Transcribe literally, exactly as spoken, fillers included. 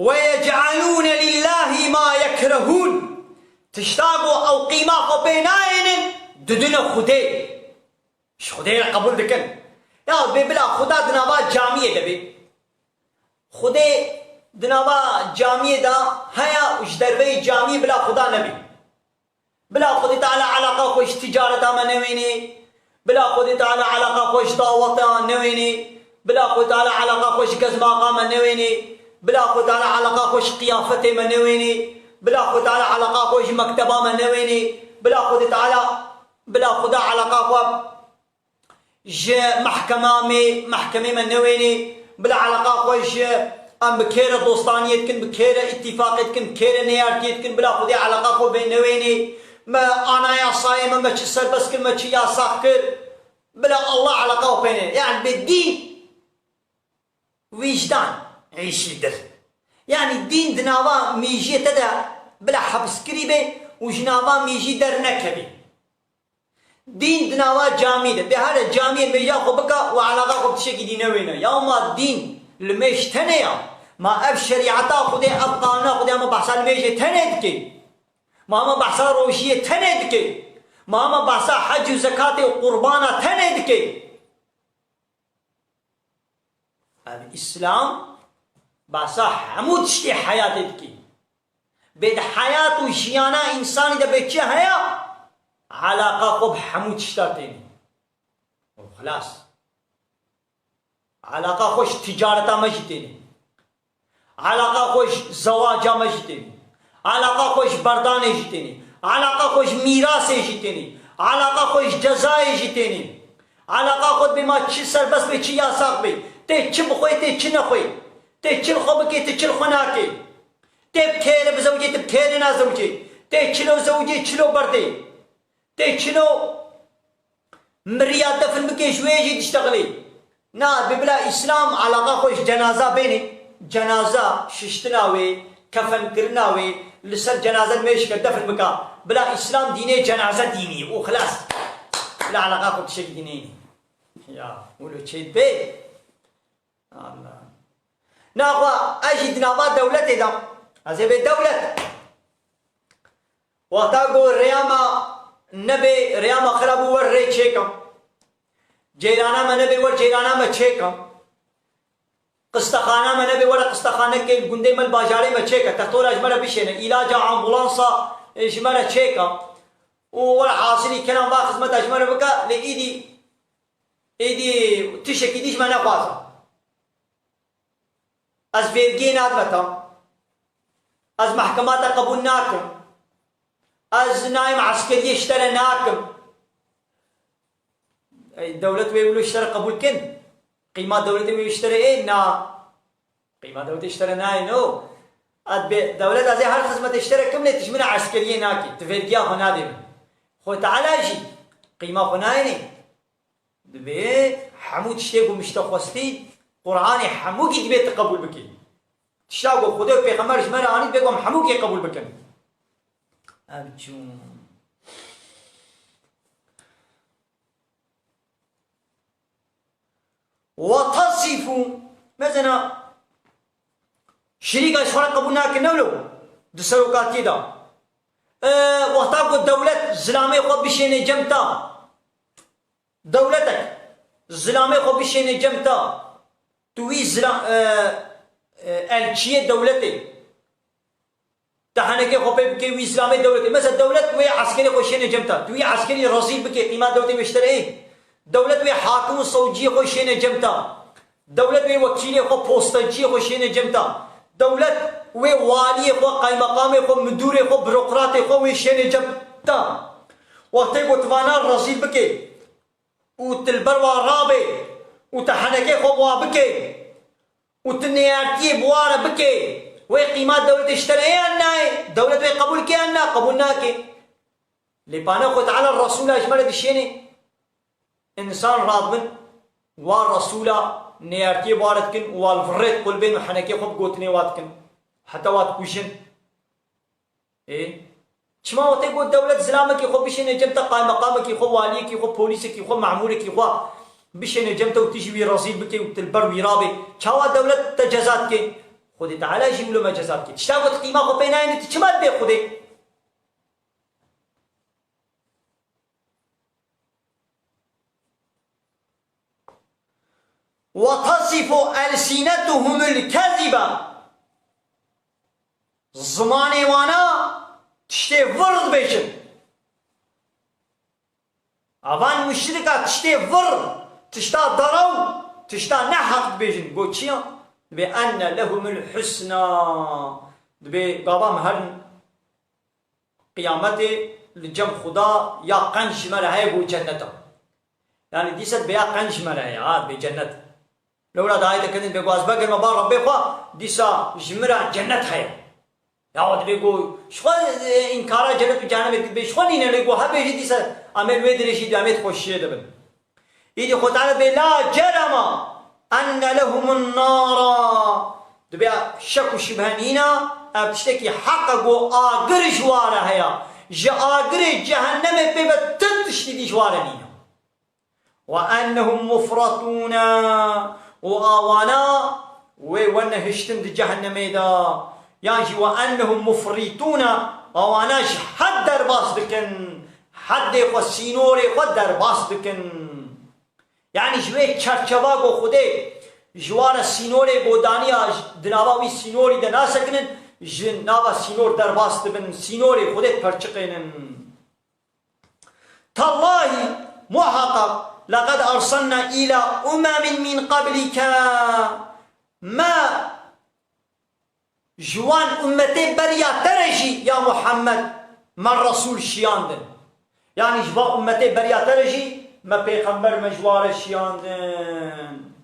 وَيَجْعَلُونَ لِلَّهِ مَا يَكْرَهُونَ. Tişta ku ew qîma xwe pê nayênin, didine Xwedê. Ji Xwedê re qebûl dikin. Ya bê bila Xuda di nava camiyê de bê. Xwedê di nava camiyê de heye û ji derveyî camiyê bila Xuda nebê. Bila Xwedê Teala eleqa xwe ji ticareta me newênê. Bila Xwedê Teala eleqa xwe ji daweta newênê. Bila Xwedê Teala eleqa xwe ji gezmaxa me newênê. Bila Xwedê Teala eleqa xwe ji qiyafetê me newênê. Bila Xwedê Teala eleqa xwe ji mekteba me newênê. Bila Xwedê Teala, bila Xuda eleqa xwe ji mehkema me, mehkemê me newênê, bila eleqa xwe ji em bi kê re dostaniyê dikin, bi kê re îtîfaqê dikin, bi kê re neyartiyê dikin, bila Xwedê eleqa xwe vê newênê. Me anayasayê me, me çi serbest kir, me çi yasax kir, bila Allah eleqa xwe pê neyê. Yani bi dîn Wîjdan êşîdir. Yanî dîn di nava mêjiyê te de bila hepskirî be û ji nava mêjî dernekevî. Dîn di nava camî de. Bê here camiyê mêja xwe bika û eleqa xwe bi tiştekî dî newêne. Ya ma dîn li mêj tenê ya. Ma ev şerîeta Xwedê, ev qanûna Xwedê hema behsa li mêjê tenê dike. Ma hema behsa rojiyê tenê dike. Ma hema behsa hec û zekatê û qurbana tenê dike. Ev Îslam behsa hemû tiştê heyatê dikî. Bê di heyat û jiyana însanî de bê çi heye? Eleqa xwe bi hemû tişta tênî. Û xilas. Eleqa xwe ji ticareta me jî tênî. Eleqa xwe ji zewaca me jî tênî. Eleqa xwe ji berdanê jî tênî. Eleqa xwe ji mîrasê jî tênî. Eleqa xwe ji cezayê jî tênî. Eleqa xwe dibê ma çi serbest bê, çi yasax bê. Tê çi bixwê, tê çi nexwê. Tê çi li xwe bikê, tê çi li xwe nakê. Tê bi kê re bizewicê, tê bi kê re nazewicê. Tê çilo zewicê, çilo berdê. Tê çilo miriya defin bikê, ji wê jî diştexilî. Na, bi bila Îslam eleqa xwe ji cenaza bênê. Cenaza, şiştina wê, kefenkirina wê, li ser cenaze mêşke defin bika. Bila Îslam dînê cenaze dînî û xilas. Bila eleqa xwe tiştekî dînê nî. Ya, wilo çê dibê. Allah. Naxwe ez jî di nava dewletê de. Ez ê bê dewlet. Wexta ku rêya me nebê, rêya me xirab bû, wer rê çêkim. Ceyrana me nebê, wer ceyrana me çêkim. Qistexana me nebê, were qistexanekê li gundê me, li bajarê me çêke. Textora ji me re bişêne. Îlaca ambulansa, e, ji me re çêke. Û were hasilî kenan va xizmeta ji me re bike. Lê îdî, îdî tiştekî dî ji me nexwaze. Ez vergiyê nadime te. Ez mehkema te qebûl nakim. Ez nayêm eskeriyê ji te re nakim. Ey, dewlet wê wilo ji te re qebûl kin? Qîma dewletê wê ji te re ê? Na. Qîma dewletê ji te re nayê, no. Ez bê dewlet, ez ê her xizmetê ji te re kim, lê tu ji min re eskeriyê nakî. Tu vergiya xwe nadê min. Xwe Teala jî qîma xwe nayênê. Divê hemû tiştê ku min ji te xwestî, Qur'anê hemûkî divê tu qebûl bikî. Tişta ku Xwedê û Pêxember ji me re anî, divê ku em hemûkê qebûl bikin. Ev çûn. Ve tasifû. Mesela, şirîka ji xwe re qebûl nakin, ne wilo? Di serokatiyê de. E, wexta ku dewlet zilamê xwe bişêne cem te, dewletek zilamê xwe bişêne cem te, tu wî zila-, e, e, elçiyê dewletê, te henekê xwe pê bikê wî zilamê dewletê. Mesela dewlet wê eskerê xwe şêne cem te, tu wî eskerî rezîl bikê, qîma dewletê wê ji te re ê. Dewlet wê hakim û sewciyê xwe şêne cem te. Dewlet wê wekîlê xwe, postaciyê xwe şêne cem te. Dewlet wê waliyê xwe, qaymeqamê xwe, midûrê xwe, burokratê xwe wê şêne cem te. Wextê ku tu vana rezîl bikê û tu li ber wa rabê û tu henekê xwe bi wa bikê û tu neyartiyê bi wa re bikê, wê qîma dewletê ji te re ê yan nayê? Dewlet wê qebûl ke yan na? Qebûl nake. Lê pane Xwe Teala Resûla ji me re dişênê. Însan radibin, wa Resûla neyartiyê bi wa re dikin û wa li virrê diqulbên û henekê xwe bi gotinê wa dikin. Heta wa dikujin. Ê? Çima wextê ku dewlet zilamekî xwe bişêne cem te, qaymeqamekî xwe, waliyekî xwe, polîsekî xwe, memûrekî xwe bişêne cem te û tu jî wî rezîl bikê û tu li ber wî rabê, çawa dewlet te ceza dike? Xwedê Teala jî wilo me ceza dike. Tişta ku tu qîma xwe pê nayênî, tu çima dibê Xwedê? وَتَصِفُ أَلْسِنَتُهُمُ الْكَذِبَ. Zimanê wana tiştê vir dibêjin. Avan muşrika tiştê vir, tişta daraw, tişta neheq dibêjin. Go çi ya? Dibê enne lehumul husna. Dibê gava me herin qiyametê li cem Xuda ya qenc ji me re heye, go cenneta. Yani dîsa dibê ya qenc ji me re heye, ha, dibê cennet. Lewra dayê te kedin bê go ez vegirme ba Rebbê xwe, dîsa ji min re cennet heye. Ya dibê go, ji xwe, e, înkara cennet û cehennemê dibê ji xwe nîne, lê go hebê jî dîsa em ê li wê dirê jî em ê di xweşiyê de bin. Îdî Xwedê Teala dibê la cerema enne lehumun nara. Dibê şek û şibhe nîne, ev tiştekî heq e, go agir ji wa re heye. Ji agirê cehennemê pê ve tu tiştî dî ji wa re nîne. Ve ennehum mufratûne, û awana wê wene hiştin di cehennemê de, yan jî ve ennehum mufrîtûne, awana ji hed derbas dikin, heddê xwe, sînorê xwe derbas dikin. Yani ji wê çerçeva ku Xwedê ji wa re sînorê godaniya, di nava wî sînorî de nasekinin, ji nava sînor derbas dibin, sînorê Xwedê diperçiqênin. Tallahî, muhaqqaq, leqed arsalna îla umemin min qablike. Me ji wan ummetê beriya te re jî, ya Muhammed, me Resûl şiyandin. Yani ji van ummetê beriya te re jî me pêxember, me ji wan re şiyandin.